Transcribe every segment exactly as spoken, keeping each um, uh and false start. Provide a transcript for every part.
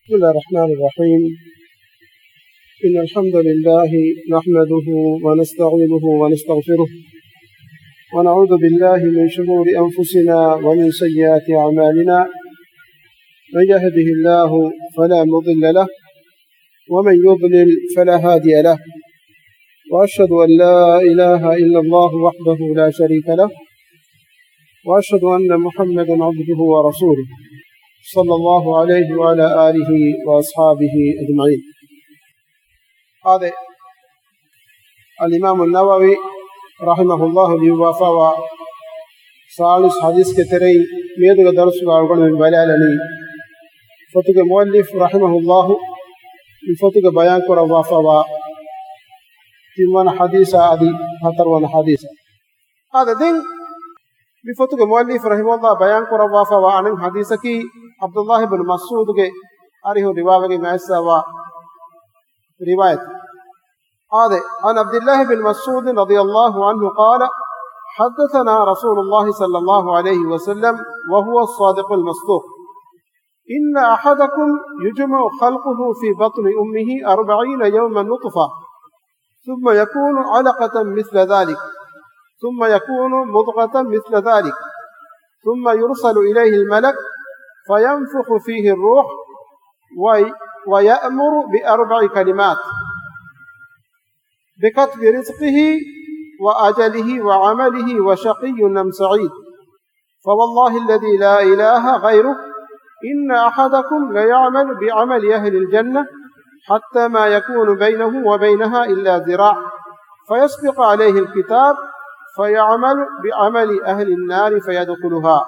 بسم الله الرحمن الرحيم. إن الحمد لله نحمده ونستعينه ونستغفره، ونعوذ بالله من شرور أنفسنا ومن سيئات أعمالنا. من يهده الله فلا مضل له، ومن يضلل فلا هادي له. وأشهد أن لا إله إلا الله وحده لا شريك له، وأشهد أن محمدا عبده ورسوله، صلى الله عليه وعلى آله وأصحابه أجمعين. އާދެ، އަލްއިމާމު ނަވަވީ ރަޙިމަހުﷲ ލިޔުއްވާފައިވާ ސާޅީސް ޙަދީޘްގެ ތެރެއިން މިއަދުގެ ދަރުސުގަ އަޅުގަނޑުމެން ބަލާލަނީ، ފޮތުގެ މުއައްލިފް ރަޙިމަހުﷲ މި ފޮތުގަ ބަޔާން ކުރައްވާފައިވާ ތިންވަނަ ޙަދީޘާ އަދި ހަތަރުވަނަ ޙަދީޘާ. އާދެ، ދެން މި ފޮތުގެ މުއައްލިފް ރަޙިމަހުﷲ ބަޔާން ކުރައްވާފައިވާ އަނެއް ޙަދީޘަކީ، ޢަބްދުﷲ ބިން މަސްޢޫދުގެ އަރިހުން ރިވާވެގެން އައިސްފައިވާ ރިވާޔަތެއް. އާދެ، عن عبد الله بن مسعود رضي الله عنه قال، حدثنا رسول الله صلى الله عليه وسلم وهو الصادق المصدوق، إن أحدكم يجمع خلقه في بطن أمه أربعين يوما نطفة، ثم يكون علقة مثل ذلك، ثم يكون مضغة مثل ذلك، ثم يرسل إليه الملك فينفخ فيه الروح وي-، ويأمر بأربع كلمات، بكتب رزقه وأجله وعمله وشقي أم سعيد. فوالله الذي لا إله غيره، إن أحدكم ليعمل بعمل أهل الجنة حتى ما يكون بينه وبينها إلا ذراع، فيسبق عليه الكتاب فيعمل بعمل أهل النار فيدخلها،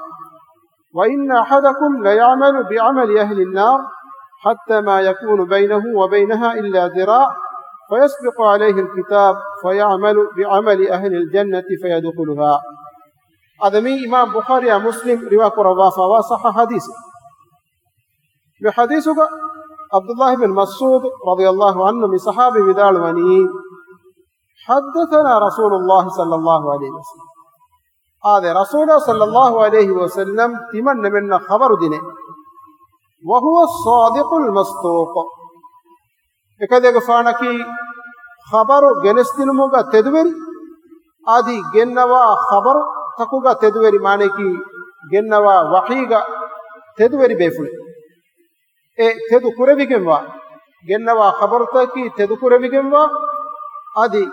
وإن أحدكم ليعمل بعمل أهل النار حتى ما يكون بينه وبينها إلا ذراع، فيسبق عليه الكتاب فيعمل بعمل أهل الجنة فيدخلها. އާދެ، މީ އިމާމް ބުޚާރީއާ މުސްލިމް ރިވާ ކުރައްވާފައިވާ ޞައްޙަ ޙަދީޘެއް. މި ޙަދީޘުގަ ޢަބްދުﷲ ބިން މަސްޢޫދު ރަޟިޔަﷲ ޢަންހު މި ޞަޙާބީ ވިދާޅުވަނީ، حدثنا رسول الله صلى الله عليه وسلم. އާދެ، ރަސޫލާ ޞައްލަﷲ ޢަލައިހި ވަސައްލަމް ތިމަންނަމެންނަށް ޚަބަރު ދިނޭ. وهو الصادق المصدوق. އެކަލޭގެފާނަކީ ޚަބަރު ގެނެސްދިނުމުގަ ތެދުވެރި، އަދި ގެންނަވާ ޚަބަރުތަކުގަ ތެދުވެރި، މާނަޔަކީ ގެންނަވާ ވަޙީގަ ތެދުވެރި ބޭފުޅެއް. އެ ތެދު ކުރެވިގެންވާ، ގެންނަވާ ޚަބަރުތަކަކީ ތެދު ކުރެވިގެންވާ، އަދި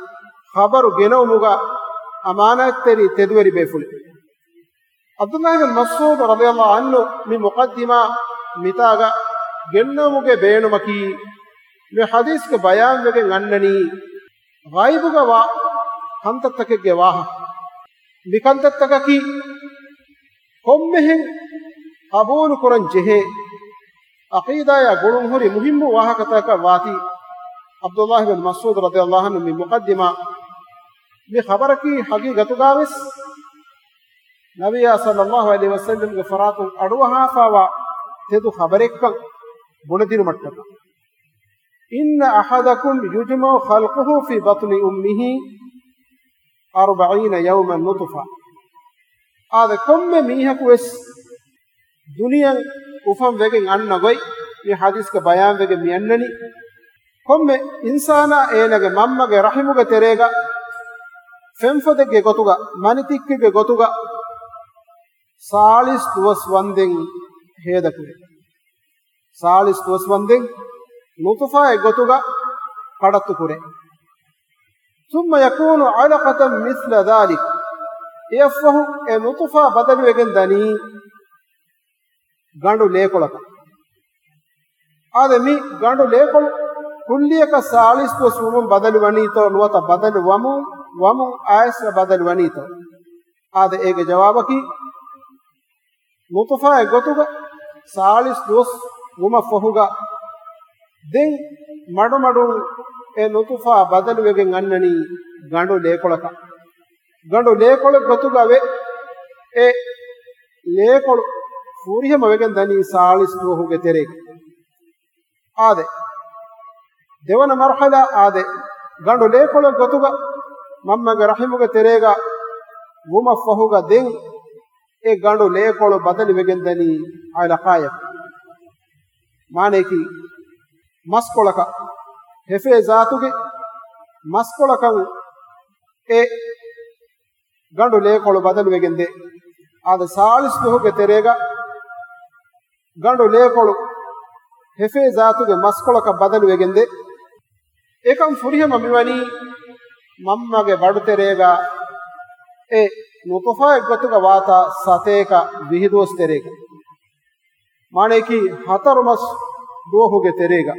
ޚަބަރު ގެނައުމުގަ އަމާނާތްތެރި ތެދުވެރި ބޭފުޅެއް. ޢަބްދުﷲ ބިން މަސްޢޫދު ރަޟިޔަﷲ ޢަންހު މި މުޤައްދިމާ މިތާގަ ގެންނަވުމުގެ ބޭނުމަކީ، މި ޙަދީޘްގެ ބަޔާންވެގެން އަންނަނީ، ޣައިބުގަ ވާ ކަންތައްތަކެއްގެ ވާހަކަ. މި ކަންތައްތަކަކީ ކޮންމެހެން ޤަބޫލު ކުރަން ޖެހޭ، ޢަޤީދާޔާ ގުޅުން ހުރި މުހިއްމު ވާހަކަތަކަށް ވާތީ، ޢަބްދުﷲ ބިން މަސްޢޫދު ރަޟިޔަﷲ ޢަންހު މި މުޤައްދިމާ، މި ޚަބަރަކީ ޙަޤީޤަތުގަވެސް ނަބިއްޔާ ޞައްލަﷲ ޢަލައިހި ވަސައްލަމްގެ ފަރާތުން އަޑުއަހާފައިވާ ތެދު ޚަބަރެއްކަން ބުނެދިނުމަށްޓަކާ. إن أحدكم يجمع خلقه في بطن أمه أربعين يوما نطفة. އާދެ، ކޮންމެ މީހަކުވެސް ދުނިޔެއަށް އުފަން ވެގެން އަންނަ ގޮތް މި ޙަދީޘްގަ ބަޔާންވެގެން މި އަންނަނީ. ކޮންމެ އިންސާނާ އޭނާގެ މަންމަގެ ރަޙިމުގެ ތެރޭގަ ފެންފޮދެއްގެ ގޮތުގަ، މަނިތިއްކެއްގެ ގޮތުގަ ސާޅީސް ދުވަސް ވަންދެން ހޭދަކުރޭ. ސާޅީސް ދުވަސް ވަންދެން ނުޠުފާއެއް ގޮތުގަ ކަޑައްތު ކުރޭ. ثم يكون علقة مثل ذلك. އެއަށްފަހު އެ ނުޠުފާ ބަދަލުވެގެން ދަނީ ގަނޑު ލޭކޮޅަކަށް. އާދެ، މި ގަނޑު ލޭކޮޅު ކުއްލިއަކަށް ސާޅީސް ދުވަސް ވުމުން ބަދަލު ވަނީތޯ، ނުވަތަ ބަދަލު ވަމުން، ވަމުން އައިސް ބަދަލު ވަނީތޯ؟ އާދެ، އޭގެ ޖަވާބަކީ، ނުޠުފާއެއް ގޮތުގަ ސާޅީސް ދުވަސް ވުމަށް ފަހުގަ ދެން މަޑުމަޑުން އެ ނުޠުފާ ބަދަލުވެގެން އަންނަނީ ގަނޑު ލޭކޮޅަކަށް. ގަނޑު ލޭކޮޅެއް ގޮތުގަ ވެ، އެ ލޭކޮޅު ފުރިހަމަ ވެގެން ދަނީ ސާޅީސް ދުވަހުގެ ތެރޭގަ. އާދެ، ދެވަނަ މަރުޙަލާ އާދެ، ގަނޑު ލޭކޮޅެއް ގޮތުގަ މަންމަގެ ރަޙިމުގެ ތެރޭގަ ވުމަށް ފަހުގަ ދެން އެ ގަނޑު ލޭކޮޅު ބަދަލު ވެގެން ދަނީ ޢަލަޤާއަކަށް. މާނަޔަކީ، މަސްކޮޅަކަށް، ހެފޭ ޒާތުގެ މަސްކޮޅަކަށް އެ ގަނޑު ލޭކޮޅު ބަދަލުވެގެން ދޭ. އާދެ، ސާޅީސް ދުވަހުގެ ތެރޭގަ ގަނޑު ލޭކޮޅު ހެފޭ ޒާތުގެ މަސްކޮޅަކަށް ބަދަލުވެގެން ދޭ. އެކަން ފުރިހަމަ މިވަނީ މަންމަގެ ބަޑުތެރޭގަ އެ ނުޠުފާއެއްގޮތުގަ ވާތާ ސަތޭކަ ވިހި ދުވަސް ތެރޭގަ. މާނަޔަކީ ހަތަރު މަސް ދުވަހުގެ ތެރޭގަ.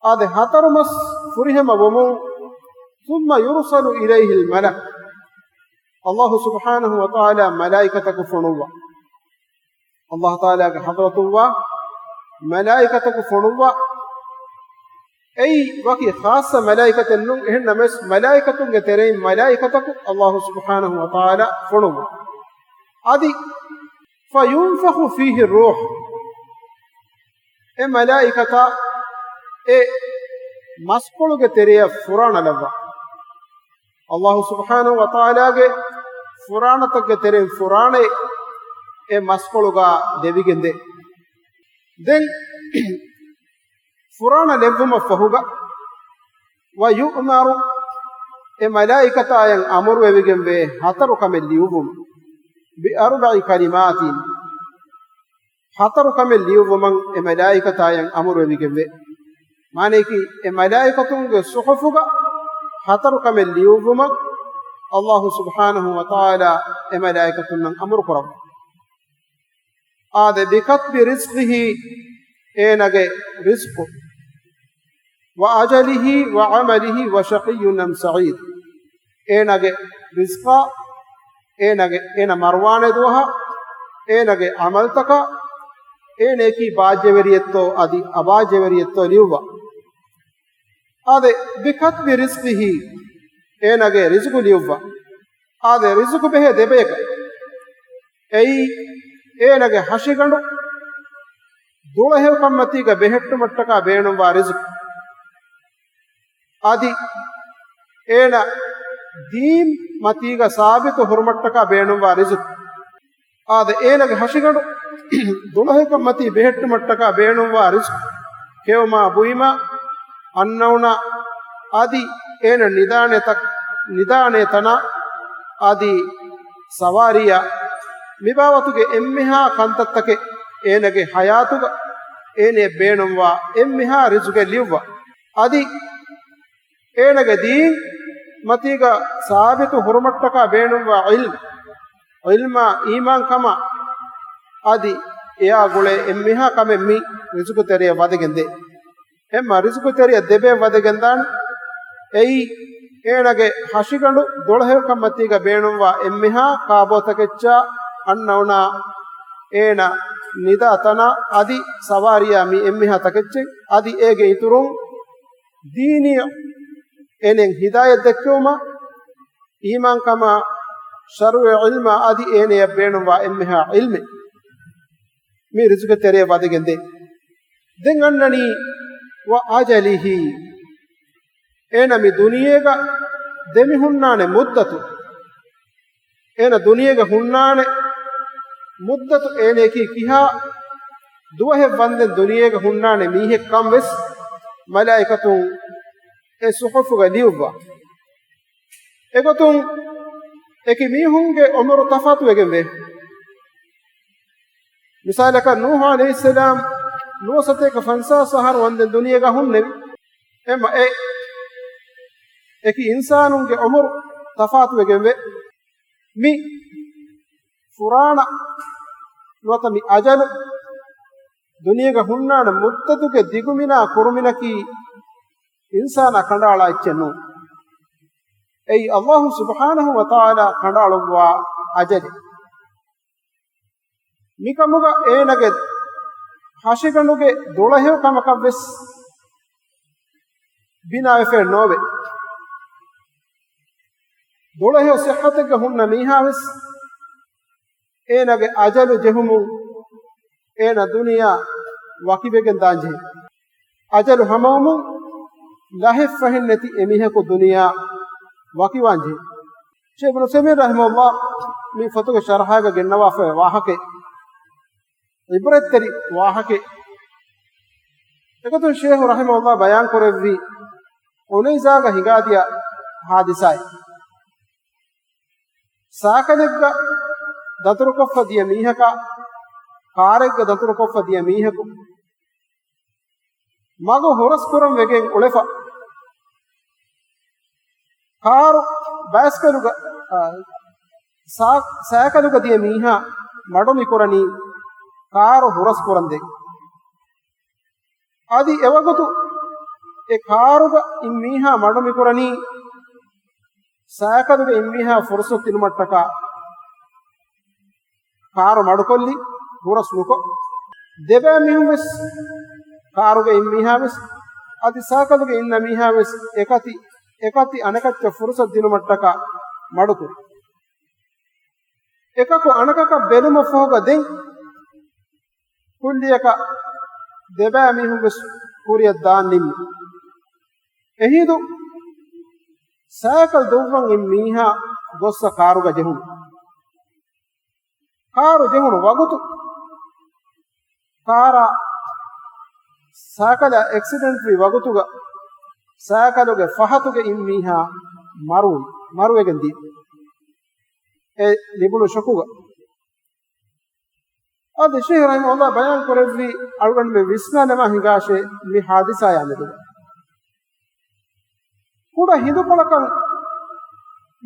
އާދެ، ހަތަރު މަސް ފުރިހަމަ ވުމުން، ثم يرسل إليه الملك، ﷲ ސުބްޙާނަހޫ ވަތަޢާލާ މަލާއިކަތަކު ފޮނުއްވާ. ﷲ ތަޢާލާގެ ޙަޟްރަތުންވާ މަލާއިކަތަކު ފޮނުއްވާ. އެއީ ވަކި ޚާއްޞަ މަލާއިކަތެއް ނޫން. އެހެންނަމަވެސް، މަލާއިކަތުންގެ ތެރެއިން މަލާއިކަތަކު ﷲ ސުބްޙާނަހޫ ވަތަޢާލާ ފޮނުއްވާ. އަދި، فينفخ فيه الروح، އެ މަލާއިކަތާ އެ މަސްކޮޅުގެ ތެރެއަށް ފުރާނަ ލައްވާ. ﷲ ސުބްޙާނަހޫ ވަތަޢާލާގެ ފުރާނަތަކުގެ ތެރެއިން ފުރާނައެއް އެ މަސްކޮޅުގަ ދެވިގެން ދޭ. ދެން ފުރާނަ ލެއްވުމަށް ފަހުގަ، ويؤمر، އެ މަލާއިކަތާއަށް އަމުރުވެވިގެންވޭ ހަތަރު ކަމެއް ލިޔުއްވުން، بأربع كلمات، ހަތަރު ކަމެއް ލިޔުއްވުމަށް އެ މަލާއިކަތާއަށް އަމުރުވެވިގެންވޭ. މާނަޔަކީ، އެ މަލާއިކަތުންގެ ޞުޙުފުގަ ހަތަރު ކަމެއް ލިޔުއްވުމަށް ﷲ ސުބްޙާނަހޫ ވަތަޢާލާ އެ މަލާއިކަތުންނަށް އަމުރު ކުރައްވާ. އާދެ، بكتب رزقه، އޭނަގެ ރިޒްޤު، وأجله وعمله وشقي أم سعيد، އޭނަގެ ރިޒްޤާ، އޭނަގެ، އޭނަ މަރުވާނެ ދުވަހާ، އޭނަގެ ޢަމަލުތަކާ، އޭނައަކީ ބާއްޖަވެރިއެއްތޯ އަދި އަބާއްޖަވެރިއެއްތޯ ލިޔުއްވާ. އާދެ، بكتب رزقه، އޭނަގެ ރިޒުގު ލިޔުއްވާ. އާދެ، ރިޒުގު ބެހޭ ދެބަޔަކަށް. އެއީ، އޭނަގެ ހަށިގަނޑު ދުޅަހެޔޮކަންމަތީގަ ބެހެއްޓުމަށްޓަކާ ބޭނުންވާ ރިޒުގު. އަދި އޭނަ ދީން މަތީގަ ސާބިތު ހުރުމަށްޓަކާ ބޭނުންވާ ރިޒުގު. އާދެ، އޭނަގެ ހަށިގަނޑު ދުޅަހެޔޮކަންމަތީ ބެހެއްޓުމަށްޓަކާ ބޭނުންވާ ރިޒުގު، ކެއުމާ ބުއިމާ، އަންނައުނާ، އަދި އޭނަ ނިދާނެ ތަ-، ނިދާނެ ތަނާ، އަދި ސަވާރީއާ، މިބާވަތުގެ އެންމެހާ ކަންތައްތަކެއް އޭނަގެ ޙަޔާތުގަ އޭނަޔަށް ބޭނުންވާ އެންމެހާ ރިޒުގެއް ލިޔުއްވާ. އަދި އޭނަގެ ދީން މަތީގަ ސާބިތު ހުރުމަށްޓަކާ ބޭނުންވާ ޢިލްމު، ޢިލްމާ އީމާންކަމާ އަދި އެއާ ގުޅޭ އެންމެހާ ކަމެއް މި ރިޒުގު ތެރެޔަށް ވަދެގެން ދޭ. އެންމެ ރިޒުގު ތެރެޔަށް ދެބޭ ވަދެގެންދާނެ. އެއީ، އޭނަގެ ހަށިގަނޑު ދުޅަހެޔޮކަންމަތީގަ ބޭނުންވާ އެންމެހާ ކާބޯތަކެއްޗާ، އަންނައުނާ އޭނަ ނިދާ ތަނާ އަދި ސަވާރީއާ މި އެންމެހާ ތަކެއްޗެއް، އަދި އޭގެ އިތުރުން ދީނީ އޭނައަށް ހިދާޔަތް ދެއްކެވުމާ، އީމާންކަމާ، ޝަރުޢީ ޢިލްމާ އަދި އޭނަޔަށް ބޭނުންވާ އެންމެހާ ޢިލްމެއް މި ރިޒުގެ ތެރެޔަށް ވަދެގެން ދޭ. ދެން އަންނަނީ، وأجله، އޭނަ މި ދުނިޔޭގަ ދެމިހުންނާނެ މުއްދަތު، އޭނަ ދުނިޔޭގަ ހުންނާނެ މުއްދަތު، އޭނައަކީ ކިހާ ދުވަހެއް ވަންދެން ދުނިޔޭގަ ހުންނާނެ މީހެއްކަން ވެސް މަލާއިކަތުން އެ ޞުޙުފުގަ ލިޔުއްވާ. އެގޮތުން އެކި މީހުންގެ ޢުމުރު ތަފާތުވެގެންވޭ. މިސާލަކަށް، ނޫޙު ޢަލައިހިއްސަލާމް ނުވަސަތޭކަ ފަންސާސް އަހަރު ވަންދެން ދުނިޔޭގަ ހުންނެވި. އެމަ އެ އެކި އިންސާނުންގެ ޢުމުރު ތަފާތުވެގެންވޭ. މި ފުރާނަ ނުވަތަ މި އަޖަލު، ދުނިޔޭގަ ހުންނާނެ މުއްދަތުގެ ދިގުމިނާ ކުރުމިނަކީ އިންސާނާ ކަނޑައަޅާ އެއްޗެއް ނޫން. އެއީ ﷲ ސުބްޙާނަހޫ ވަތަޢާލާ ކަނޑައަޅުއްވާ އަޖަލެއް. މިކަމުގަ އޭނަގެ ހަށިގަނޑުގެ ދުޅަހެޔޮ ކަމަކަށްވެސް ބިނާވެފައެއް ނޯވޭ. ދުޅަހެޔޮ ޞިއްޙަތެއްގަ ހުންނަ މީހާވެސް އޭނަގެ އަޖަލު ޖެހުމުން އޭނަ ދުނިޔެއާ ވަކިވެގެން ދާންޖެހޭ. އަޖަލު ހަމަވުމުން ލަހެއްފަހެއް ނެތި އެމީހަކު ދުނިޔެއާ ވަކިވާންޖެހޭ. ޝޭޚް އިބްނު ޢުސައިމީން ރަޙިމަހުﷲ މި ފޮތުގެ ޝަރަޙާގަ ގެންނަވާފައި ވާހަކައެއް، ޢިބްރަތްތެރި ވާހަކައެއް. އެގޮތުން ޝޭހު ރަޙިމަހުﷲ ބަޔާން ކުރެއްވީ ޙުނައިޒާގަ ހިނގާދިޔަ ޙާދިސާއެއް. ސާކަލެއްގަ ދަތުރުކޮށްފަ ދިޔަ މީހަކާ، ކާރެއްގަ ދަތުރުކޮށްފަ ދިޔަ މީހަކު މަގު ހުރަސްކުރަން ވެގެން އުޅެފަ، ކާރު ބައިސްކަލުގަ، އާ، ސާ-، ސައިކަލުގަ ދިޔަ މީހާ މަޑު މިކުރަނީ ކާރު ހުރަސްކުރަންދެން. އަދި އެވަގުތު އެ ކާރުގަ އިން މީހާ މަޑު މިކުރަނީ ސައިކަލުގަ އިން މީހާ ފުރުސަތު ދިނުމަށްޓަކާ، ކާރު މަޑުކޮށްލި ހުރަސް ނުކޮށް، ދެބައި މީހުން ވެސް، ކާރުގަ އިން މީހާ ވެސް އަދި ސައިކަލުގަ އިންނަ މީހާ ވެސް އެކަތި އެކަތި އަނެކައްޗަށް ފުރުސަތު ދިނުމަށްޓަކާ މަޑުކުރި. އެކަކު އަނެކަކަށް ބެލުމަށްފަހުގަ ދެން ކުއްލިއަކަށް ދެބައި މީހުން ވެސް ކުރިއަށް ދާން ނިންމި. އެހިނދު ސައިކަލް ދުއްވަން އިން މީހާ ގޮއްސަ ކާރުގަ ޖެހުނު. ކާރު ޖެހުނު ވަގުތު، ކާރާ ސައިކަލާ އެކްސިޑެންޓްވި ވަގުތުގަ، ސައިކަލުގެ ފަހަތުގެ އިން މީހާ މަރު، މަރުވެގެން ދިޔަ. އެ ލިބުނު ޝޮކުގަ. އަދި ޝޭހު ރަޙިމަހުﷲ ބަޔާން ކުރެއްވީ އަޅުގަނޑުމެން ވިސްނާލަމާ ހިނގާށޭ މި ޙާދިސާޔާ މެދުގަ. ކުޑަ ހިނދުކޮޅަކަށް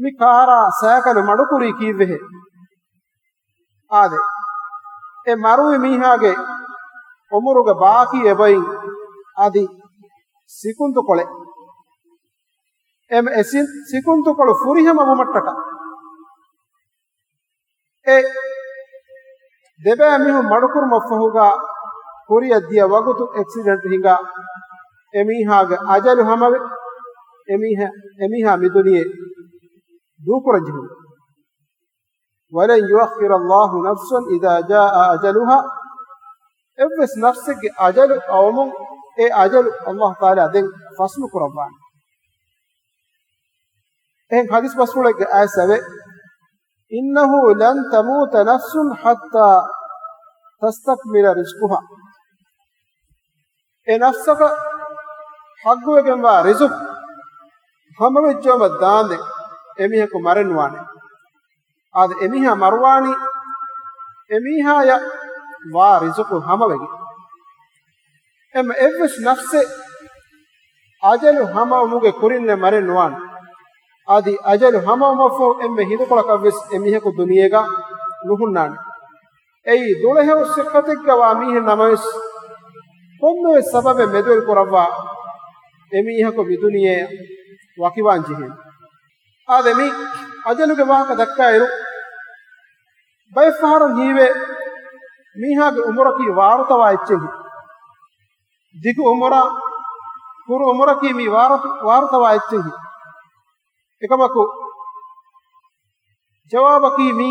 މި ކާރާ ސައިކަލު މަޑުކުރީ ކީއްވެހޭ؟ އާދެ، އެ މަރުވި މީހާގެ އުމުރުގެ ބާކީ އެބައިން އަދި ސިކުންތުކޮޅެއް. އެ، އެ ސި-، ސިކުންތުކޮޅު ފުރިހަމަ ވުމަށްޓަކާ، އެ ދެބައި މީހުން މަޑުކުރުމަށްފަހުގަ ކުރިއަށް ދިޔަ ވަގުތު އެކްސިޑެންޓް ހިނގާ، އެމީހާގެ އަޖަލު ހަމަވެ، އެމީހާ، އެމީހާ މިދުނިޔެ ދޫކުރަން ޖެހުނު. وَلَنْ يُؤَخِّرَ اللَّهُ نَفْسًا إِذَا جَاءَ أَجَلُهَا. އެއްވެސް ނަފްސެއްގެ އަޖަލު އައުމުން އެ އަޖަލު އަލްލާހު ތަޢާލާ ދެން ފަސްނުކުރައްވާނެ. އެހެން ޙަދީޘް ބަސްފުޅެއްގެ އައިސް އެވެ، إِنَّهُ لَنْ تَمُوتَ نَفْسٌ حَتَّى تَسْتَكْمِلَ رِزْقَهَا. އެ ނަފްސަކަށް ޙައްޤުވެގެންވާ ރިޒުޤު ހަމަވެއްޖައުމަށް ދާންދެން އެމީހަކު މަރެއްނުވާނެ. އާދެ، އެމީހާ މަރުވާނީ އެމީހާޔަށް ވާ ރިޒުޤު ހަމަވެގެން. އެމަ އެއްވެސް ނަފްސެއް އަޖަލު ހަމަވުމުގެ ކުރިންނެއް މަރެއް ނުވާނެ. އަދި އަޖަލު ހަމަވުމަށްފަހު އެންމެ ހިނދުކޮޅަކަށްވެސް އެމީހަކު ދުނިޔޭގަ ނުހުންނާނެ. އެއީ ދުޅަހެޔޮ ޞިއްޙަތެއްގަ ވާ މީހެއް ނަމަވެސް، ކޮންމެވެސް ސަބަބެއް މެދުވެރި ކުރައްވާ އެމީހަކު މިދުނިޔެއަށް ވަކިވާން ޖެހޭނެ. އާދެ، މި އަޖަލުގެ ވާހަކަ ދައްކާއިރު، ބައެއްފަހަރުން ހީވޭ، މީހާގެ އުމުރަކީ ވާރުތަވާ އެއްޗެއްހެން. ދިގު އުމުރާ ކުރު އުމުރަކީ މީ ވާރު-، ވާރުތަވާ އެއްޗެއްހެން. އެކަމަކު، ޖަވާބަކީ މީ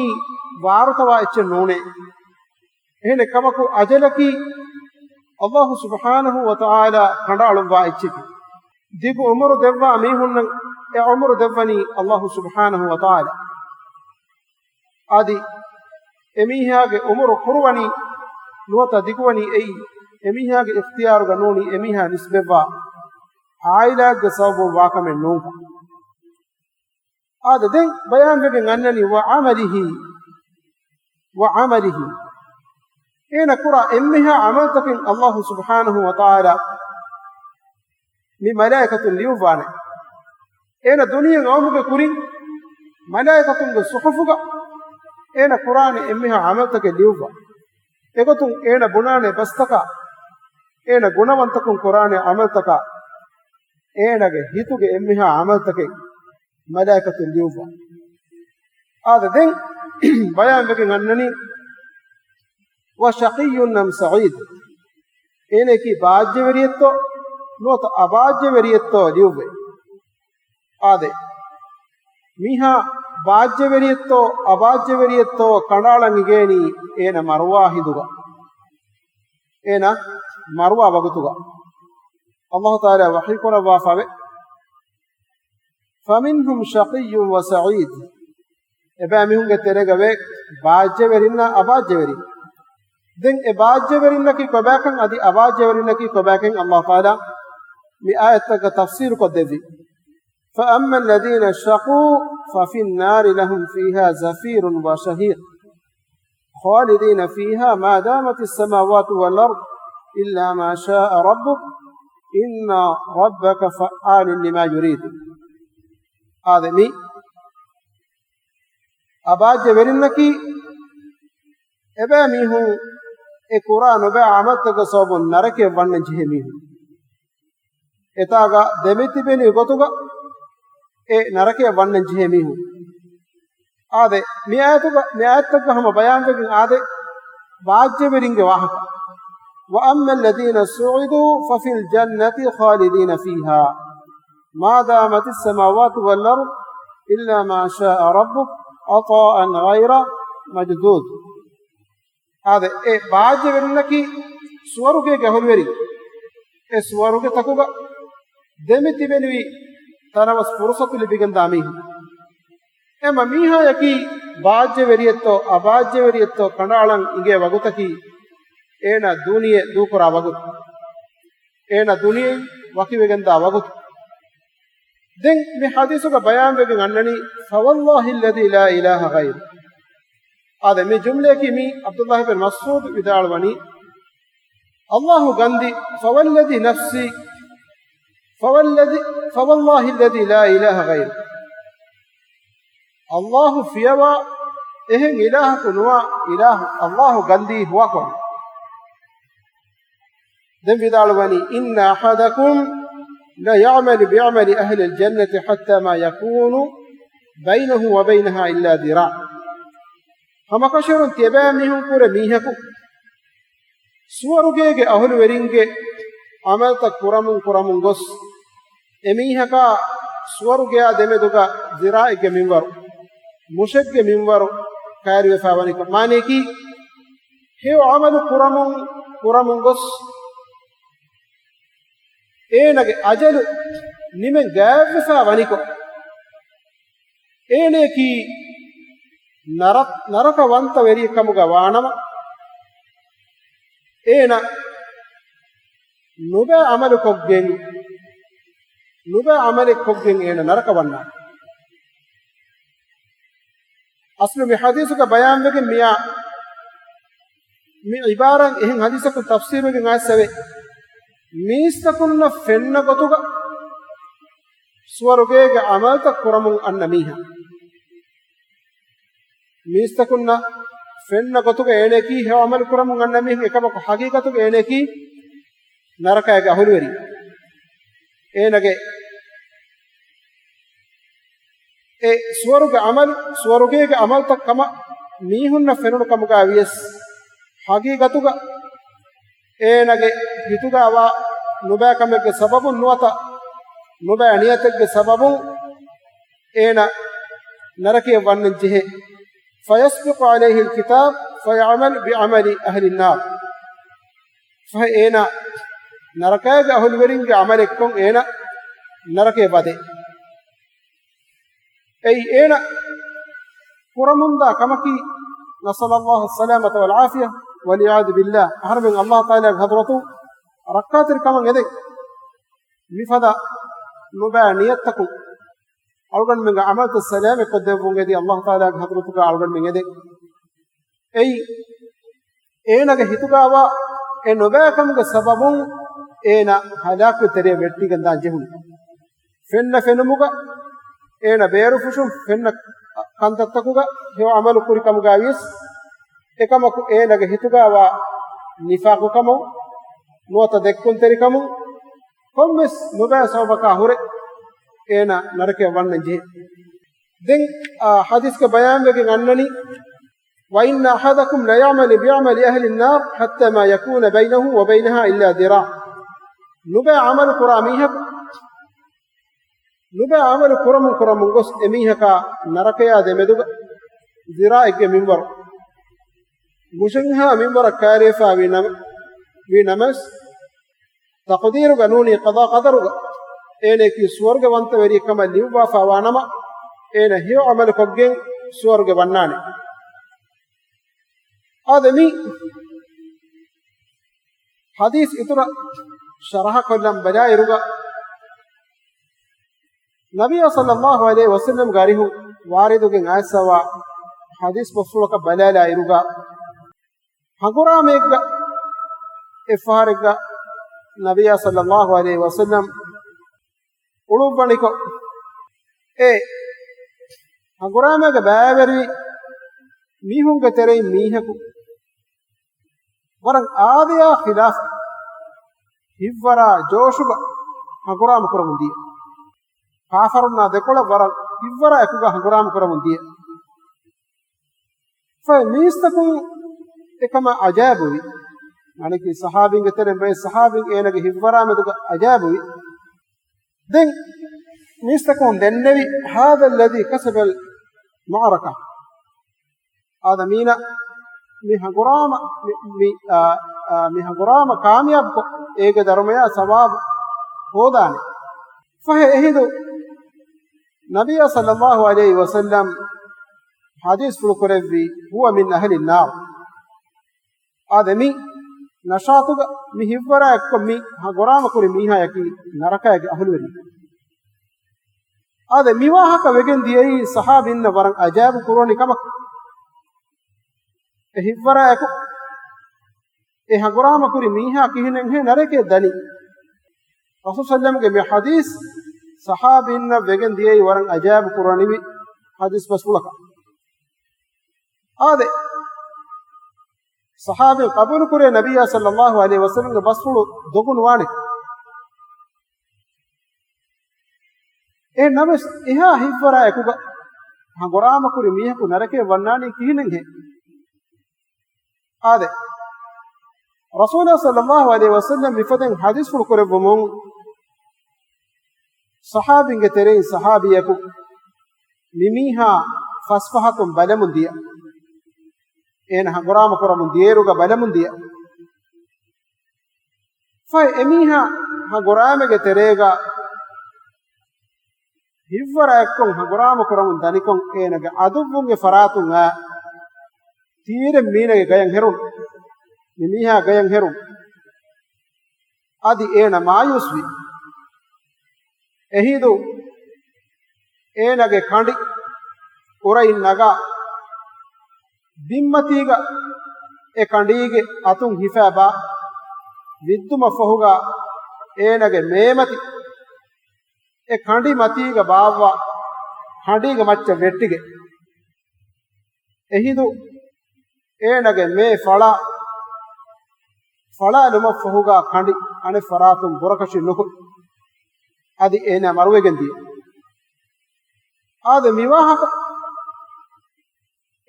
ވާރުތަވާ އެއްޗެއް ނޫނޭ. އެހެނެއް ކަމަކު، އަޖަލަކީ އަލްލާހު ސުބްޙާނަހު ވަތަޢާލާ ކަނޑައަޅުއްވާ އެއްޗެކޭ. ދިގު އުމުރު ދެއްވާ މީހުންނަށް އެ އުމުރު ދެއްވަނީ އަލްލާހު ސުބްޙާނަހު ވަތަޢާލާ. އަދި އެމީހާގެ އުމުރު ކުރުވަނީ ނުވަތަ ދިގުވަނީ އެއީ އެމީހާގެ އިޚްތިޔާރުގަ ނޫނީ އެމީހާ ނިސްބަތްވާ ޢާއިލާއެއްގެ ސަބަބުން ވާކަމެއް ނޫން. އާދެ، ދެން ބަޔާންވެގެން އަންނަނީ، وَعَمَلِهِ، وَعَمَلِهِ. އޭނަ ކުރާ އެންމެހާ ޢަމަލުތަކެއް އަލްލާހު ސުބްޙާނަހު ވަތަޢާލާ މި މަލާއިކަތުން ލިޔުއްވާނެ. އޭނަ ދުނިޔެ އައުމުގެ ކުރިން މަލާއިކަތުންގެ ޞުޙުފުގަ އޭނަ ކުރާނެ އެންމެހާ ޢަމަލުތަކެއް ލިޔުއްވާ. އެގޮތުން އޭނަ ބުނާނެ ބަސްތަކާ، އޭނަ ގުނަވަންތަކުން ކުރާނެ ޢަމަލުތަކާ، އޭނަގެ ހިތުގެ އެންމެހާ ޢަމަލުތަކެއް މަލާއިކަތުން ލިޔުއްވާ. އާދެ، ދެން ބަޔާންވެގެން އަންނަނީ، وَشَقِيٌّ أَمْ سَعِيدٌ. އޭނައަކީ ބާއްޖަވެރިއެއްތޯ ނުވަތަ އަބާއްޖަވެރިއެއްތޯ ލިޔުއްވޭ. އާދެ، މީހާ ބާއްޖަވެރިއެއްތޯ އަބާއްޖަވެރިއެއްތޯ ކަނޑައަޅަން އިނގޭނީ އޭނަ މަރުވާ ހިނދުގަ، އޭނަ މަރުވާ ވަގުތުގަ. އަލްލާހު ތަޢާލާ ވަޙީ ކުރައްވާފަވޭ، فَمِنْهُمْ شَقِيٌّ وَسَعِيدٌ. އެބައިމީހުންގެ ތެރޭގަ ވޭ ބާއްޖަވެރިންނާ އަބާއްޖަވެރިން. ދެން އެ ބާއްޖަވެރިންނަކީ ކޮބާކަން އަދި އަބާއްޖަވެރިންނަކީ ކޮބާކަން އައްލާހު ތަޢާލާ މި އާޔަތްތަކަށް ތަފްސީލު ކޮށްދެއްވި. فَأَمَّا الَّذِينَ شَقُوا فَفِي النَّارِ لَهُمْ فِيهَا زَفِيرٌ وَشَهِيقٌ خَالِدِينَ فِيهَا مَا دَامَتِ السَّمَاوَاتُ وَالْأَرْضُ إِلَّا مَا شَاءَ رَبُّكَ إِنَّ رَبَّكَ فَعَّالٌ لِمَا يُرِيدُ. އާދެ، މި އަބާއްޖަވެރިންނަކީ އެބައި މީހުން އެ ކުރާ ނުބައި ޢަމަލުތަކުގެ ސަބަބުން ނަރަކަޔަށް ވަންނަން ޖެހޭ މީހުން. އެތާގަ ދެމިތިބެނި ގޮތުގަ އެ ނަރަކަޔަށް ވަންނަން ޖެހޭ މީހުން. އާދެ، މި އާޔަތުގަ، މި އާޔަތުގަ ހަމަ ބަޔާންވެގެން އާދެ، ބާއްޖަވެރިންގެ ވާހަކަ. وَأَمَّا الَّذِينَ سُعِدُوا فَفِي الْجَنَّةِ خَالِدِينَ فِيهَا مَا دَامَتِ السَّمَاوَاتُ وَالْأَرْضُ إِلَّا مَا شَاءَ رَبُّكَ عَطَاءً غَيْرَ مَجْذُوذٍ. އާދެ، އެ ބާއްޖަވެރިންނަކީ ސުވަރުގޭގެ އަހުލުވެރިން. އެ ސުވަރުގެތަކުގަ ދެމިތިބެނިވި ތަނަވަސް ފުރުސަތު ލިބިގެންދާ މީހުން. އެމަ މީހާޔަކީ ބާއްޖަވެރިއެއްތޯ އަބާއްޖަވެރިއެއްތޯ ކަނޑައަޅަން އިނގޭ ވަގުތަކީ އޭނަ ދުނިޔެ ދޫކުރާ ވަގުތު. އޭނަ ދުނިޔެއިން ވަކިވެގެންދާ ވަގުތު. ދެން މި ޙަދީޘުގަ ބަޔާންވެގެން އަންނަނީ، فَوَاللَّهِ الَّذِي لَا إِلَهَ غَيْرُهُ. އާދެ، މި ޖުމްލަޔަކީ މީ ޢަބްދުﷲ ބިން މަސްޢޫދު ވިދާޅުވަނީ، އައްލާހު ގަންދީ، فَوَالَّذِي نَفْسِي، فَوَالَّذِي، فَوَاللَّهِ الَّذِي لَا إِلَهَ غَيْرُهُ. އައްލާހު ފިޔަވާ އެހެން އިލާހަކު ނުވާ އިލާހު އައްލާހު ގަންދީ ހުވާކޮށް. ދެން ވިދާޅުވަނީ، إِنَّ أَحَدَكُمْ لَيَعْمَلُ بِعَمَلِ أَهْلِ الْجَنَّةِ حَتَّى مَا يَكُونُ بَيْنَهُ وَبَيْنَهَا إِلَّا ذِرَاعٌ. ހަމަކަށަވަރުން ތިޔަބައިމީހުން ކުރެ މީހަކު ސުވަރުގޭގެ އަހުލުވެރިންގެ ޢަމަލުތައް ކުރަމުން ކުރަމުން ގޮސް، އެމީހަކާ ސުވަރުގެއާ ދެމެދުގަ ޒިރާޢެއްގެ މިންވަރު، މުށެއްގެ މިންވަރު ކައިރިވެފަ ވަނިކޮށް، މާނަޔަކީ، ހެޔޮ ޢަމަލު ކުރަމުން ކުރަމުން ގޮސް، އޭނަގެ އަޖަލު ނިމެން ގާތްވެފަ ވަނިކޮށް، އޭނަޔަކީ ނަރަ-، ނަރަކަވަންތަވެރިއެއް ކަމުގަ ވާނަމަ، އޭނަ ނުބައި ޢަމަލު ކޮށްގެން، ނުބައި ޢަމަލެއް ކޮށްގެން އޭނަ ނަރަކަ ވަންނާނެ. އަސްލު މި ޙަދީޘުގަ ބަޔާންވެގެން މިއާ، މި ޢިބާރާތް އެހެން ޙަދީޘަކުން ތަފްސީރުވެގެން އައިސް އެވެ. މީސްތަކުންނަށް ފެންނަ ގޮތުގަ ސުވަރުގޭގެ ޢަމަލުތައް ކުރަމުން އަންނަ މީހާ. މީސްތަކުންނަށް ފެންނަ ގޮތުގަ އޭނަޔަކީ ހެޔޮ ޢަމަލު ކުރަމުން އަންނަ މީހެއް، އެކަމަކު ޙަޤީޤަތުގަ އޭނަޔަކީ ނަރަކައިގެ އަހުލުވެރި. އޭނަގެ އެ ސުވަރުގެ ޢަމަލު، ސުވަރުގޭގެ ޢަމަލުތައް ކަމަށް މީހުންނަށް ފެނުނު ކަމުގަ ވިޔަސް، ޙަޤީޤަތުގަ އޭނަގެ ހިތުގަ ވާ ނުބައި ކަމެއްގެ ސަބަބުން ނުވަތަ ނުބައި ނިޔަތެއްގެ ސަބަބުން އޭނަ ނަރަކަޔަށް ވަންނަން ޖެހޭ. فَيَسْبِقُ عَلَيْهِ الْكِتَابُ فَيَعْمَلُ بِعَمَلِ أَهْلِ النَّارِ. ފަހެ އޭނަ ނަރަކައިގެ އަހުލުވެރިންގެ ޢަމަލެއްކޮށް އޭނަ ނަރަކަޔަށް ވަދޭ. އެއީ އޭނަ ކުރަމުންދާ ކަމަކީ، نسأل الله السلامة والعافية، والعياذ بالله، އަހަރެމެން އައްލާހު ތަޢާލާގެ ޙަޟްރަތު ރައްކާތެރި ކަމަށް އެދެން. މިފަދަ ނުބައި ނިޔަތްތަކުން އަޅުގަނޑުމެންގެ ޢަމަލުތައް ސަލާމަތްކޮށްދެއްވުން އެދި އައްލާހު ތަޢާލާގެ ޙަޟްރަތުގަ އަޅުގަނޑުމެން އެދެން. އެއީ، އޭނަގެ ހިތުގަވާ އެ ނުބައިކަމުގެ ސަބަބުން އޭނަ ހަލާކުގެ ތެރެއަށް ވެއްޓިގެންދާން ޖެހުނު. ފެންނަ ފެނުމުގަ އޭނަ ބޭރުފުށުން ފެންނަ ކަންތައްތަކުގަ ހެޔޮ ޢަމަލު ކުރި ކަމުގަ ވިޔަސް، އެކަމަކު އޭނަގެ ހިތުގަވާ ނިފާޤުކަމުން ނުވަތަ ދެއްކުންތެރިކަމުން ކޮންމެސް ނުބައި ސަބަބަކާ ހުރެ އޭނަ ނަރަކަޔަށް ވަންނަން ޖެހޭ. ދެން އާ ޙަދީޘްގަ ބަޔާންވެގެން އަންނަނީ، وَإِنَّ أَحَدَكُمْ لَيَعْمَلُ بِعَمَلِ أَهْلِ النَّارِ حَتَّى مَا يَكُونَ بَيْنَهُ وَبَيْنَهَا إِلَّا ذِرَاعٌ. ނުބައި ޢަމަލު ކުރާ މީހަކު، ނުބައި ޢަމަލު ކުރަމުން ކުރަމުން ގޮސް އެމީހަކާ ނަރަކަޔާ ދެމެދުގަ ޒިރާޢެއްގެ މިންވަރު، މުށެއްހާ މިންވަރަށް ކައިރިވެފަ ވީ ނަމަ، ވީ ނަމަވެސް، ތަޤްދީރުގަ ނޫނީ ޤަޟާ ޤަދަރުގަ އޭނަޔަކީ ސުވަރުގެ ވަންތަވެރިއެއް ކަމަށް ލިޔުއްވާފަ ވާނަމަ، އޭނަ ހެޔޮ ޢަމަލު ކޮށްގެން ސުވަރުގެ ވަންނާނެ. އާދެ، މި ޙަދީޘް އިތުރަށް ޝަރަޙަކޮށްލަން ބަލާއިރުގަ، ނަބިއްޔާ ޞައްލައްލާހު ޢަލައިހި ވަސައްލަމްގެ އަރިހުން ވާރިދުވެގެން އައިސްފަވާ ޙަދީޘް ބަސްފުޅަކަށް ބަލާލާއިރުގަ، ހަނގުރާމައެއްގަ އެއްފަހަރެއްގަ ނަބިއްޔާ ޞައްލައްލާހު ޢަލައިހި ވަސައްލަމް އުޅުއްވަނިކޮށް، އެ ހަނގުރާމައިގަ ބައިވެރިވި މީހުންގެ ތެރެއިން މީހަކު ވަރަށް އާދަޔާ ޚިލާފަށް ހިތްވަރާ ޖޯޝުގަ ހަނގުރާމަ ކުރަމުން ދިޔަ. ކާފަރުންނާ ދެކޮޅަށް ވަރަށް ހިތްވަރާ އެކުގަ ހަނގުރާމަ ކުރަމުން ދިޔަ. ފަހެ މީސްތަކުން އެކަމަށް އަޖައިބުވި. މާނައަކީ ޞަޙާބީންގެ ތެރެއިން ބައެއް ޞަޙާބީން އޭނަގެ ހިތްވަރާ މެދުގަ އަޖައިބުވި. ދެން މީސްތަކުން ދެންނެވި، هذا الذي كسب المعركة. އާދަ މީނަ މި ހަނގުރާމަ، މި، މި، އާ، އާ، މި ހަނގުރާމަ ކާމިޔާބުކޮށް، އޭގެ ދަރުމަޔާ ސަވާބު ހޯދާނެ. ފަހެ އެހިނދު ނަބިއްޔާ ޞައްލައްލާހު ޢަލައިހި ވަސައްލަމް ޙަދީޘްފުޅު ކުރެއްވީ، هو من أهل النار. އާދެ، މި ނަޝާތުގަ މި ހިތްވަރާ އެއްކޮށް މި ހަނގުރާމަ ކުރި މީހާޔަކީ ނަރަކައިގެ އަހުލުވެރި. އާދެ، މި ވާހަކަ ވެގެން ދިޔައީ ޞަޙާބީންނަށް ވަރަށް އަޖައިބު ކުރުވަނި ކަމަކަށް. އެ ހިތްވަރާއެކު އެ ހަނގުރާމަ ކުރި މީހާ ކިހިނެއްހޭ ނަރަކަޔަށް ދަނީ؟ ރަސޫލު ޞައްލަމްގެ މި ޙަދީޘް ޞަޙާބީންނަށް ވެގެން ދިޔައީ ވަރަށް އަޖައިބު ކުރަނިވި ޙަދީޘް ބަސްފުޅަކަށް. އާދެ، ޞަޙާބީން ޤަބޫލު ކުރޭ ނަބިއްޔާ ޞައްލައްލާހު ޢަލައިހި ވަސައްލަމްގެ ބަސްފުޅު ދޮގު ނުވާނެ. އެހެން ނަމަވެސް، އެހާ ހިތްވަރާ އެކުގަ ހަނގުރާމަ ކުރި މީހަކު ނަރަކަޔަށް ވަންނާނީ ކިހިނެއްހޭ؟ އާދެ، ރަސޫލާ ޞައްލައްލާހު ޢަލައިހި ވަސައްލަމް މިފަދައިން ޙަދީޘްފުޅު ކުރެއްވުމުން، ޞަޙާބީންގެ ތެރެއިން ޞަޙާބީއަކު މި މީހާ ފަސް ފަހަތުން ބަލަމުން ދިޔަ. އޭނަ ހަނގުރާމަ ކުރަމުން ދިޔައިރުގަ ބަލަމުން ދިޔަ. ފަހެ އެމީހާ ހަނގުރާމަގެ ތެރޭގަ ހިތްވަރާ އެއްކޮށް ހަނގުރާމަ ކުރަމުން ދަނިކޮށް، އޭނަގެ އަދުއްވުންގެ ފަރާތުން އާ ތީރެއް މީނަގެ ގަޔަށް ހެރުނު. މި މީހާ ގަޔަށް ހެރުނު. އަދި އޭނަ މާޔޫސްވި. އެހިނދު އޭނަގެ ކަނޑި އުރައިން ނަގާ، ބިންމަތީގަ އެ ކަނޑީގެ އަތުން ހިފާ ބާ ވިއްދުމަށްފަހުގަ، އޭނަގެ މޭމަތި އެ ކަނޑި މަތީގަ ބާއްވާ ކަނޑީގެ މައްޗަށް ވެއްޓިގެ. އެހިނދު އޭނަގެ މޭ ފަޅާ، ފަޅާލުމަށްފަހުގަ ކަނޑި އަނެއް ފަރާތުން ބުރަކަށި ނުކުތް، އަދި އޭނަ މަރުވެގެން ދިޔަ. އާދެ، މިވާހަކަ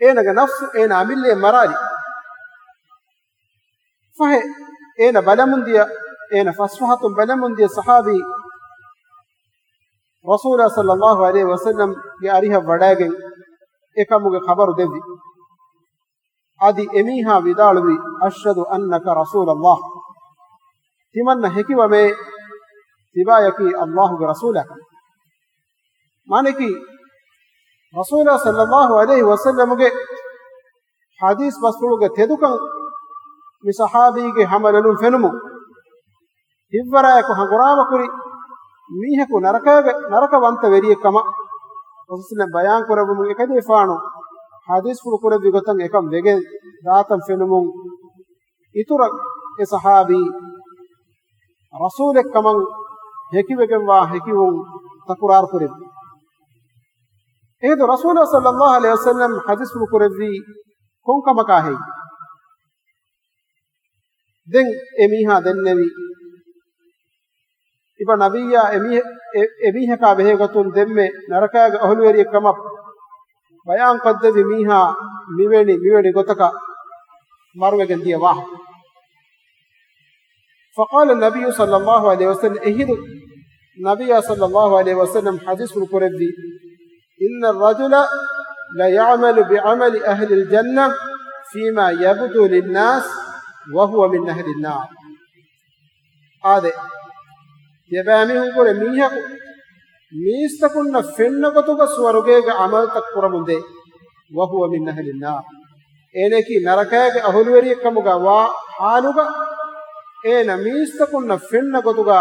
އޭނަގެ ނަފްސު އޭނަ އަމިއްލައަށް މަރާލި. ފަހެ އޭނަ ބަލަމުންދިޔަ، އޭނަ ފަސް ފަހަތުން ބަލަމުންދިޔަ ޞަޙާބީ ރަސޫލާ ޞައްލައްލާހު ޢަލައިހި ވަސައްލަމްގެ އަރިހަށް ވަޑައިގެން އެކަމުގެ ޚަބަރު ދެއްވި. އަދި އެމީހާ ވިދާޅުވީ، "أشهد أنك رسول الله." ތިމަންނަ ހެކިވަމޭ، ތިބާޔަކީ ﷲ ގެ ރަސޫލާ. މާނައަކީ، ރަސޫލާ ޞައްލައްލާހު ޢަލައިހި ވަސައްލަމުގެ ޙަދީޘް ބަސްފުޅުގެ ތެދުކަން މި ޞަޙާބީގެ ހަމަލޮލުން ފެނުމުން، ހިތްވަރާއެކު ހަނގުރާމަކުރި މީހަކު ނަރަކައިގެ، ނަރަކަވަންތަ ވެރިއެއް ކަމަށް ރަސޫލު ބަޔާން ކުރެއްވުމުން، އެކަލޭފާނު ޙަދީޘްފުޅު ކުރެއްވި ގޮތަށް އެކަން ވެގެން ދާތަން ފެނުމުން، އިތުރަށް އެ ޞަޙާބީ ރަސޫލެއް ކަމަށް ހެކިވެގެންވާ ހެކިވުން ތަކުރާރު ކުރެއްވި. އެހިނދު ރަސޫލާ ޞައްލައްލާހު ޢަލައިހި ވަސައްލަމް ޙަދީޘްފުޅު ކުރެއްވީ ކޮން ކަމަކާ ހެއްޔެވެ؟ ދެން އެ މީހާ ދެންނެވި، އިބަ ނަބިއްޔާ އެ މީ-، އެ-، އެ މީހަކާ ބެހޭ ގޮތުން ދެންމެ ނަރަކައިގެ އަހުލުވެރިއެއް ކަމަށް ބަޔާންކޮށްދެއްވި މީހާ މިވެނި، މިވެނި ގޮތަކަށް މަރުވެގެން ދިޔަ ވާހަކަ. فقال النبي صلى الله عليه وسلم، އެހިނދު ނަބިއްޔާ ޞައްލައްލާހު ޢަލައިހި ވަސައްލަމް ޙަދީޘްފުޅު ކުރެއްވީ، "إن الرجل ليعمل بعمل أهل الجنة فيما يبدو للناس وهو من أهل النار." އާދެ، ތިޔަބައިމީހުންކުރެ މީހަކު މީސްތަކުންނަށް ފެންނަ ގޮތުގަ ސުވަރުގޭގެ ޢަމަލުތައް ކުރަމުންދޭ، وهو من أهل النار. އޭނައަކީ ނަރަކައިގެ އަހުލުވެރިއެއްކަމުގަ ވާ ޙާލުގަ، އޭނަ މީސްތަކުންނަށް ފެންނަ ގޮތުގަ،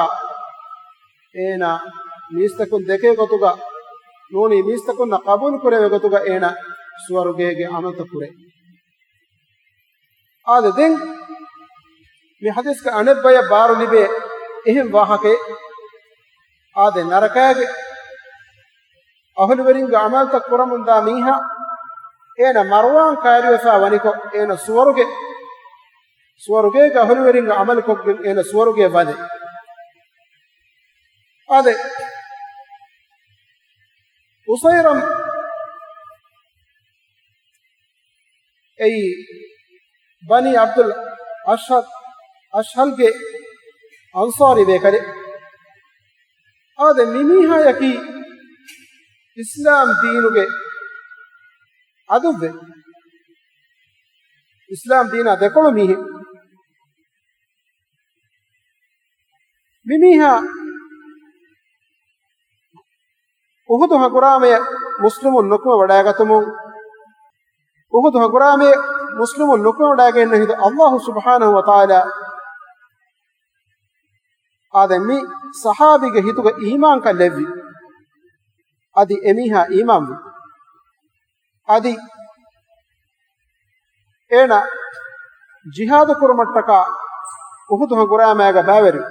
އޭނަ މީސްތަކުން ދެކޭ ގޮތުގަ، ނޫނީ މީސްތަކުންނަށް ޤަބޫލު ކުރެވޭ ގޮތުގަ އޭނަ ސުވަރުގޭގެ ޢަމަލުތައް ކުރޭ. އާދެ، ދެން މި ޙަދީޘްގެ އަނެއްބަޔަށް ބާރު ލިބޭ އެހެން ވާހަކައެއް. އާދެ، ނަރަކާގެ އަހުލުވެރިންގެ ޢަމަލުތައް ކުރަމުންދާ މީހާ، އޭނަ މަރުވާން ކައިރިވެފަ ވަނިކޮށް، އޭނަ ސުވަރުގެ، ސުވަރުގޭގެ އަހުލުވެރިންގެ ޢަމަލު ކޮށްގެން އޭނަ ސުވަރުގެ ވަދެ. އާދެ، އުސައިރަމް އެއީ ބަނީ ޢަބްދުލް އަޝްހަލް، އަޝްހަލްގެ އަންޞާރީ ބޭކަލެއް. އާދެ، މިމީހާޔަކީ އިސްލާމް ދީނުގެ ޢަދުއްވެ، އިސްލާމް ދީނާ ދެކޮޅު މީހެއް. މިމީހާ އުޙުދު ހަނގުރާމަޔަށް މުސްލިމުން ނުކުމެ ވަޑައިގަތުމުން، އުޙުދު ހަނގުރާމަޔަށް މުސްލިމުން ނުކުމެ ވަޑައިގެންނަ ހިނދު، ﷲ ސުބްޙާނަހޫ ވަތަޢާލާ އާދެ، މި ޞަޙާބީގެ ހިތުގަ އީމާންކަން ލެއްވި. އަދި އެމީހާ އީމާންވި. އަދި އޭނަ ޖިހާދު ކުރުމަށްޓަކާ އުޙުދު ހަނގުރާމައިގަ ބައިވެރިވި.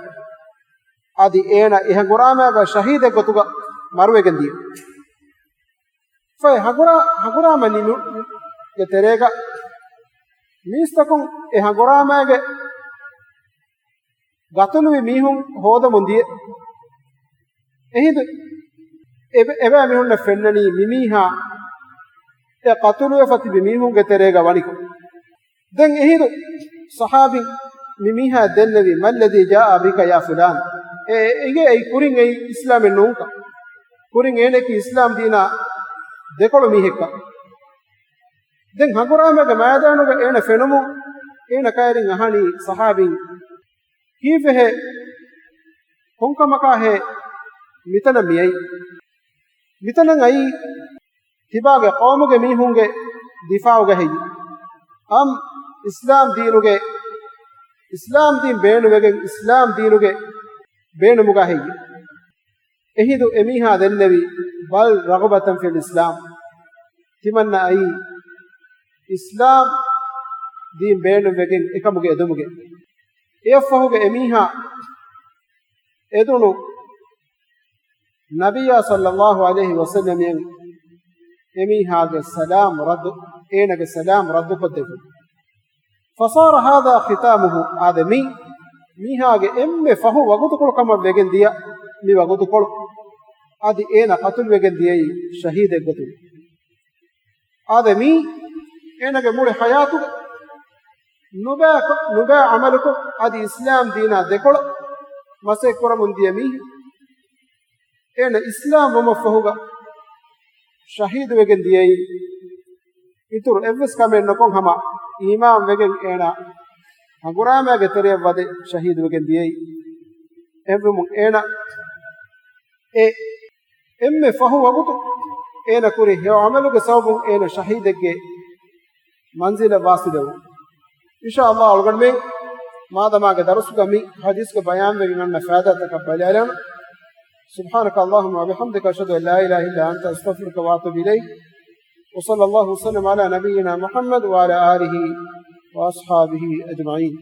އަދި އޭނަ އެ ހަނގުރާމައިގަ ޝަހީދެއް ގޮތުގަ މަރުވެގެން ދިޔަ. ފަހެ ހަނގުރާ-، ހަނގުރާމަ ނިމުމުގެ ތެރޭގަ މީސްތަކުން އެ ހަނގުރާމައިގެ ގަތުލުވި މީހުން ހޯދަމުން ދިޔަ. އެހިނދު އެބަ-، އެބައިމީހުންނަށް ފެންނަނީ މިމީހާ އެ ގަތުލުވެފަ ތިބި މީހުންގެ ތެރޭގަ ވަނިކޮށް. ދެން އެހިނދު ޞަޙާބީން މިމީހާ ދެންނެވި، "ما الذي جاء بك يا فلان؟" އެ އެނގޭ އެއީ ކުރިން އެއީ އިސްލާމެއް ނޫންކަން. ކުރިން އޭނައަކީ އިސްލާމް ދީނާ ދެކޮޅު މީހެއްކަން. ދެން ހަނގުރާމައިގެ މައިދާނުގަ އޭނަ ފެނުމުން އޭނަ ކައިރިން އަހަނީ ޞަޙާބީން، "ކީއްވެހޭ؟ ކޮންކަމަކާހޭ މިތަނަށް މިއައީ؟ މިތަނަށް އައީ ތިބާގެ ޤައުމުގެ މީހުންގެ ދިފާޢުގަ ހެއްޔެވެ؟ އަމް އިސްލާމް ދީނުގެ، އިސްލާމް ދީން ބޭނުންވެގެން އިސްލާމް ދީނުގެ ބޭނުމުގަ ހެއްޔެވެ؟" އެހިނދު އެމީހާ ދެންނެވި، "بل رغبة في الإسلام." ތިމަންނަ އައީ އިސްލާމް ދީން ބޭނުންވެގެން އެކަމުގެ އެދުމުގެ. އެއަށްފަހުގަ އެމީހާ އެދުނު ނަބިއްޔާ ޞައްލައްލާހު ޢަލައިހި ވަސައްލަމައަށް އެމީހާގެ ސަލާމް ރައްދު، އޭނަގެ ސަލާމް ރައްދުކޮށްދެއްވި. فصار هذا ختامه، އާދެ، މީ މީހާގެ އެންމެ ފަހު ވަގުތުކޮޅު ކަމަށް ވެގެން ދިޔަ މި ވަގުތުކޮޅު. އަދި އޭނަ ޤަތުލުވެގެން ދިޔައީ ޝަހީދެއްގޮތުން. އާދެ، މީ އޭނަގެ މުޅި ޙަޔާތުގަ ނުބައި، ނުބައި ޢަމަލުކޮށް، އަދި އިސްލާމް ދީނާ ދެކޮޅަށް މަސައްކަތް ކުރަމުން ދިޔަ މީހެއް. އޭނަ އިސްލާމް ވުމަށްފަހުގަ ޝަހީދުވެގެން ދިޔައީ، އިތުރު އެއްވެސް ކަމެއް ނުކޮށް ހަމަ އީމާން ވެގެން އޭނަ ހަނގުރާމައިގެ ތެރެއަށް ވަދެ ޝަހީދުވެގެން ދިޔައީ. އެހެންވުމުން އޭނަ އެ އެންމެ ފަހު ވަގުތު އޭނަ ކުރި ހެޔޮ ޢަމަލުގެ ސަބަބުން އޭނަ ޝަހީދެއްގެ މަންޒިލަށް ވާސިލެވުން. އިންޝާﷲ އަޅުގަނޑުމެން މާދަމާގެ ދަރުސުގަ މި ޙަދީޘްގެ ބަޔާންވެގެން އަންނަ ފައިދާތަކަށް ބަލާލާނަން. سبحانك اللهم وبحمدك، أشهد أن لا إله إلا أنت، أستغفرك وأتوب إليك. وصلى الله وسلم على نبينا محمد وعلى آله وأصحابه أجمعين.